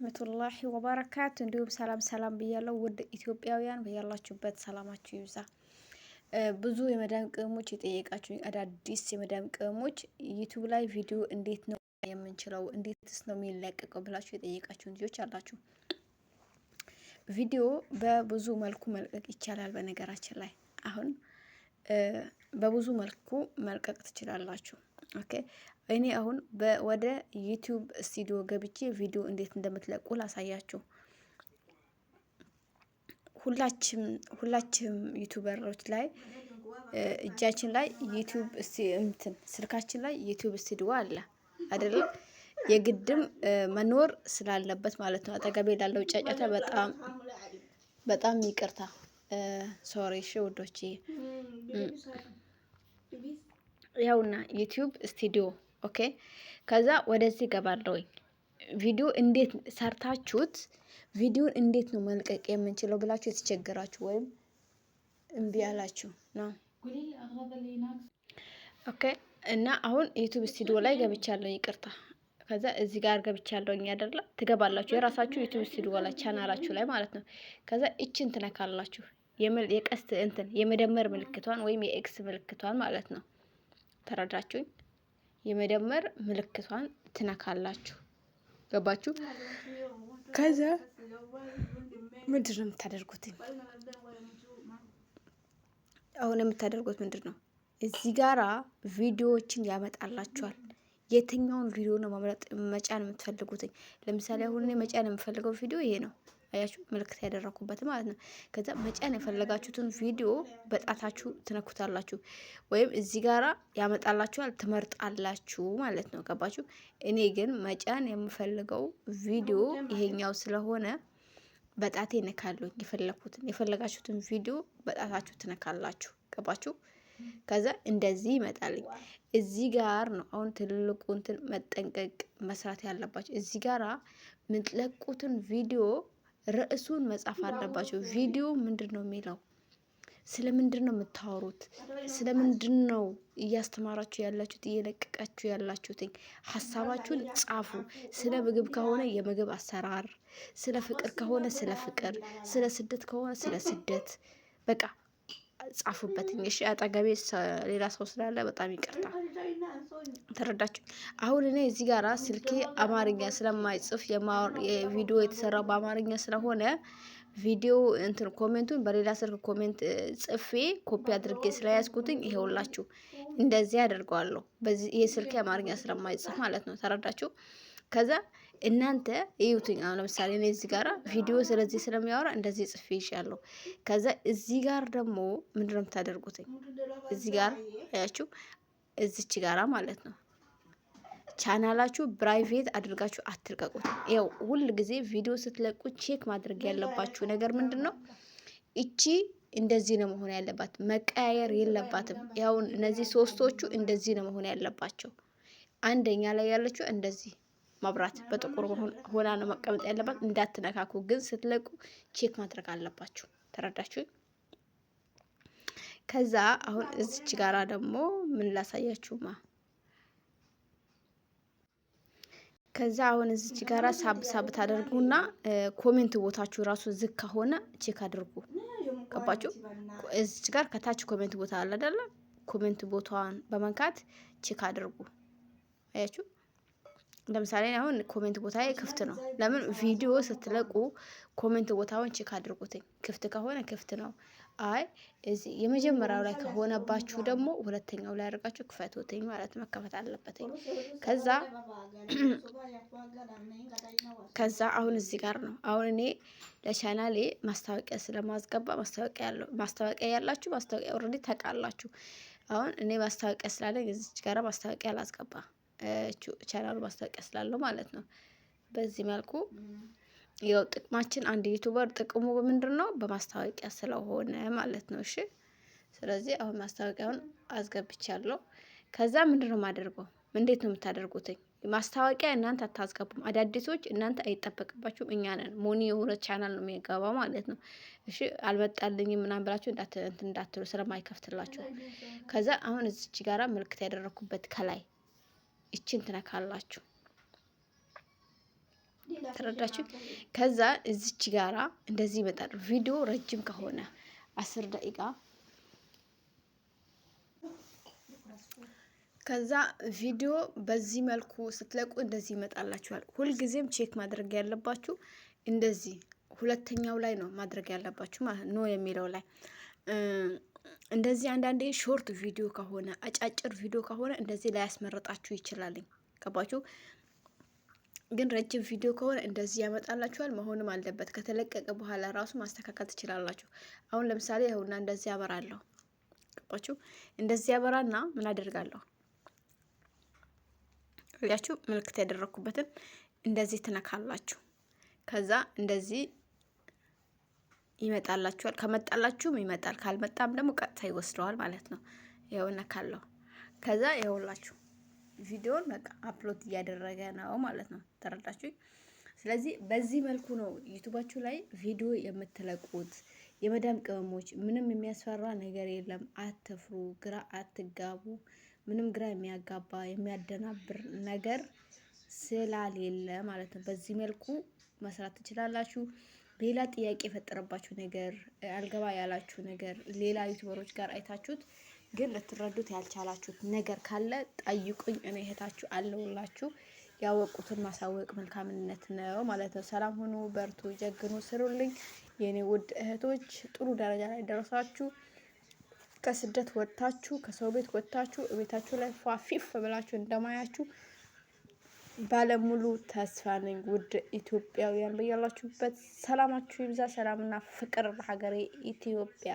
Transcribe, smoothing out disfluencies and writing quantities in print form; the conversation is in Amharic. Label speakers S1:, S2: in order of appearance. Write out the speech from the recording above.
S1: ረህመቱላሂ ወበረካቱ። እንዲሁም ሰላም ሰላም ብያለሁ ውድ ኢትዮጵያውያን፣ በያላችሁበት ሰላማችሁ ይብዛ። ብዙ የመዳም ቅመሞች የጠየቃችሁ፣ አዳዲስ የመዳም ቅመሞች YouTube ላይ ቪዲዮ እንዴት ነው የምንችለው፣ እንዴትስ ነው የሚለቀቀው ብላችሁ የጠየቃችሁ ልጆች አላችሁ። ቪዲዮ በብዙ መልኩ መልቀቅ ይቻላል። በነገራችን ላይ አሁን በብዙ መልኩ መልቀቅ ትችላላችሁ። Okay፣ እኔ አሁን ወደ YouTube Studio ገብቼ ቪዲዮ እንዴት እንደምትለቁ ላሳያችሁ። ሁላችንም YouTuber ኦች ላይ እጃችን ላይ YouTube እንትን ስልካችን ላይ YouTube Studio አለ አይደለም? የግድም መኖር ስላለበት ማለት ነው። አጠገቤ ላለው ጫጫታ በጣም በጣም ይቅርታ፣ sorry። እሺ ውዶቼ፣ ያውና YouTube Studio፣ okay። ከዛ ወደዚህ ገባለሁኝ። ቪዲዮ እንዴት ሰርታችሁት ቪዲዮን እንዴት ነው መልቀቅ የምንችለው ብላችሁ የተቸገራችሁ ወይም እምቢ ያላችሁ ነው። Okay፣ እና አሁን YouTube Studio ላይ ገብቻለሁ። ይቅርታ፣ ከዛ እዚህ ጋር ገብቻለሁኝ አይደለ? ትገባላችሁ የራሳችሁ YouTube Studio ላይ፣ ቻናላችሁ ላይ ማለት ነው። ከዛ እችን ትነካላችሁ፣ የቀስት እንትን የመደመር ምልክቷን ወይም የ X ምልክቷን ማለት ነው። ተረዳችሁኝ? የመደመር ምልክቷን ትነካላችሁ። ገባችሁ? ከዛ ምንድን ነው የምታደርጉት? አሁን የምታደርጉት ምንድን ነው? እዚህ ጋራ ቪዲዮዎችን ያመጣላችኋል። የትኛውን ቪዲዮ ነው መምረጥ መጫን የምትፈልጉት? ለምሳሌ አሁን እኔ መጫን የምፈልገው ቪዲዮ ይሄ ነው። አያችሁ፣ ምልክት ያደረኩበት ማለት ነው። ከዛ መጫን የፈለጋችሁትን ቪዲዮ በጣታችሁ ትነኩታላችሁ፣ ወይም እዚህ ጋራ ያመጣላችኋል፣ ትመርጣላችሁ ማለት ነው። ገባችሁ? እኔ ግን መጫን የምፈልገው ቪዲዮ ይሄኛው ስለሆነ በጣቴ እነካለሁ። የፈለኩትን የፈለጋችሁትን ቪዲዮ በጣታችሁ ትነካላችሁ። ገባችሁ? ከዛ እንደዚህ ይመጣልኝ። እዚህ ጋር ነው አሁን ትልቁ እንትን መጠንቀቅ መስራት ያለባችሁ። እዚህ ጋራ የምትለቁትን ቪዲዮ ርዕሱን መጻፍ አለባቸው። ቪዲዮ ምንድን ነው የሚለው? ስለ ምንድን ነው የምታወሩት? ስለ ምንድን ነው እያስተማራችሁ ያላችሁት፣ እየለቀቃችሁ ያላችሁት? ሀሳባችሁን ጻፉ። ስለ ምግብ ከሆነ የምግብ አሰራር፣ ስለ ፍቅር ከሆነ ስለ ፍቅር፣ ስለ ስደት ከሆነ ስለ ስደት፣ በቃ ጻፉበት። እሺ፣ አጠገቤ ሌላ ሰው ስላለ በጣም ይቅርታ። ተረዳችሁ? አሁን እኔ እዚህ ጋራ ስልኬ አማርኛ ስለማይጽፍ፣ የቪዲዮ የተሰራው በአማርኛ ስለሆነ ቪዲዮ እንትን comment ኡን በሌላ ስልክ comment ጽፌ ኮፒ አድርጌ ስለያዝኩትኝ ይሄውላችሁ እንደዚህ አደርገዋለሁ። በዚህ ይሄ ስልኬ አማርኛ ስለማይጽፍ ማለት ነው። ተረዳችሁ? ከዛ እናንተ እዩትኝ። አሁን ለምሳሌ እኔ እዚህ ጋራ ቪዲዮ ስለዚህ ስለሚያወራ እንደዚህ ጽፌ ይሻለሁ። ከዛ እዚህ ጋር ደግሞ ምንድነው የምታደርጉትኝ? እዚህ ጋር አያችሁ፣ እዚች ጋራ ማለት ነው። ቻናላችሁ private አድርጋችሁ አትልቀቁት። ያው ሁል ጊዜ ቪዲዮ ስትለቁ check ማድረግ ያለባችሁ ነገር ምንድን ነው? እቺ እንደዚህ ነው መሆን ያለባት፣ መቀያየር የለባትም። ያው እነዚህ ሶስቶቹ እንደዚህ ነው መሆን ያለባቸው። አንደኛ ላይ ያለችው እንደዚህ መብራት በጥቁር ሆና ነው መቀመጥ ያለባት። እንዳትነካኩ ግን ስትለቁ check ማድረግ አለባችሁ። ተረዳችሁ? ከዛ አሁን እዚች ጋራ ደግሞ ምን ላሳያችሁማ። ከዛ አሁን እዚች ጋራ ሳብ ሳብ ታደርጉና comment ቦታችሁ ራሱ ዝግ ከሆነ check አድርጉ። ገባችሁ? እዚች ጋር ከታች comment ቦታ አለ አይደለ? Comment ቦታዋን በመንካት check አድርጉ። አያችሁ? ለምሳሌ አሁን comment ቦታ ክፍት ነው። ለምን ቪዲዮ ስትለቁ comment ቦታውን check አድርጉትኝ። ክፍት ከሆነ ክፍት ነው። አይ እዚህ የመጀመሪያው ላይ ከሆነባችሁ ደግሞ ሁለተኛው ላይ አድርጋችሁ ክፈቱትኝ ማለት መከፈት አለበትኝ። ከዛ አሁን እዚህ ጋር ነው። አሁን እኔ ለቻናሌ ማስታወቂያ ስለማስገባ ማስታወቂያ ያለው፣ ማስታወቂያ ያላችሁ ማስታወቂያ already ታውቃላችሁ። አሁን እኔ ማስታወቂያ ስላለኝ እዚች ጋር ማስታወቂያ ላስገባ፣ ቻናሉ ማስታወቂያ ስላለው ማለት ነው። በዚህ መልኩ ያው ጥቅማችን አንድ YouTuber ጥቅሙ ምንድን ነው? በማስታወቂያ ስለሆነ ማለት ነው። እሺ፣ ስለዚህ አሁን ማስታወቂያውን አስገብቻለሁ። ከዛ ምንድን ነው የማደርገው? እንዴት ነው የምታደርጉትኝ? ማስታወቂያ እናንተ አታስገቡም። አዳዲሶች እናንተ አይጠበቅባችሁም። እኛ ነን money የሆነ ቻናል ነው የሚገባው ማለት ነው። እሺ፣ አልመጣልኝም ምናምን ብላችሁ እንትን እንዳትሉ ስለማይከፍትላችሁ። ከዛ አሁን እዚች ጋራ ምልክት ያደረኩበት ከላይ እችን ትነካላችሁ። ተረዳችሁ? ከዛ እዚች ጋራ እንደዚህ ይመጣል። ቪዲዮ ረጅም ከሆነ 10 ደቂቃ፣ ከዛ ቪዲዮ በዚህ መልኩ ስትለቁ እንደዚህ ይመጣላችኋል። ሁልጊዜም check ማድረግ ያለባችሁ እንደዚህ ሁለተኛው ላይ ነው ማድረግ ያለባችሁ ማለት no የሚለው ላይ። እንደዚህ አንዳንዴ short ቪዲዮ ከሆነ፣ አጫጭር ቪዲዮ ከሆነ እንደዚህ ላያስመረጣችሁ ይችላልኝ። ገባችሁ? ግን ረጅም ቪዲዮ ከሆነ እንደዚህ ያመጣላችኋል። መሆንም አለበት። ከተለቀቀ በኋላ ራሱ ማስተካከል ትችላላችሁ። አሁን ለምሳሌ ይኸውና እንደዚህ ያበራለሁ። ገባችሁ? እንደዚህ ያበራና ምን አደርጋለሁ? ያችሁ ምልክት ያደረኩበትን እንደዚህ ትነካላችሁ። ከዛ እንደዚህ ይመጣላችኋል። ከመጣላችሁም ይመጣል፣ ካልመጣም ደግሞ ቀጥታ ይወስደዋል ማለት ነው። ይኸው እነካለሁ። ከዛ ይኸውላችሁ ቪዲዮን በቃ upload እያደረገ ነው ማለት ነው። ተረዳችሁ? ስለዚህ በዚህ መልኩ ነው ዩቱባችሁ ላይ ቪዲዮ የምትለቁት። የመዳም ቅመሞች፣ ምንም የሚያስፈራ ነገር የለም። አትፍሩ፣ ግራ አትጋቡ። ምንም ግራ የሚያጋባ የሚያደናብር ነገር ስላሌለ ማለት ነው። በዚህ መልኩ መስራት ትችላላችሁ። ሌላ ጥያቄ የፈጠረባችሁ ነገር፣ አልገባ ያላችሁ ነገር፣ ሌላ ዩቱበሮች ጋር አይታችሁት ግን ልትረዱት ያልቻላችሁት ነገር ካለ ጠይቁኝ። እኔ እህታችሁ አለሁላችሁ። ያወቁትን ማሳወቅ መልካምነት ነው ማለት ነው። ሰላም ሁኑ፣ በርቱ፣ ጀግኑ፣ ስሩልኝ የኔ ውድ እህቶች። ጥሩ ደረጃ ላይ ደረሳችሁ። ከስደት ወጥታችሁ፣ ከሰው ቤት ወጥታችሁ ቤታችሁ ላይ ፏፊፍ ብላችሁ እንደማያችሁ ባለሙሉ ተስፋ ነኝ። ውድ ኢትዮጵያውያን በያላችሁበት ሰላማችሁ ይብዛ። ሰላምና ፍቅር ለሀገሬ ኢትዮጵያ።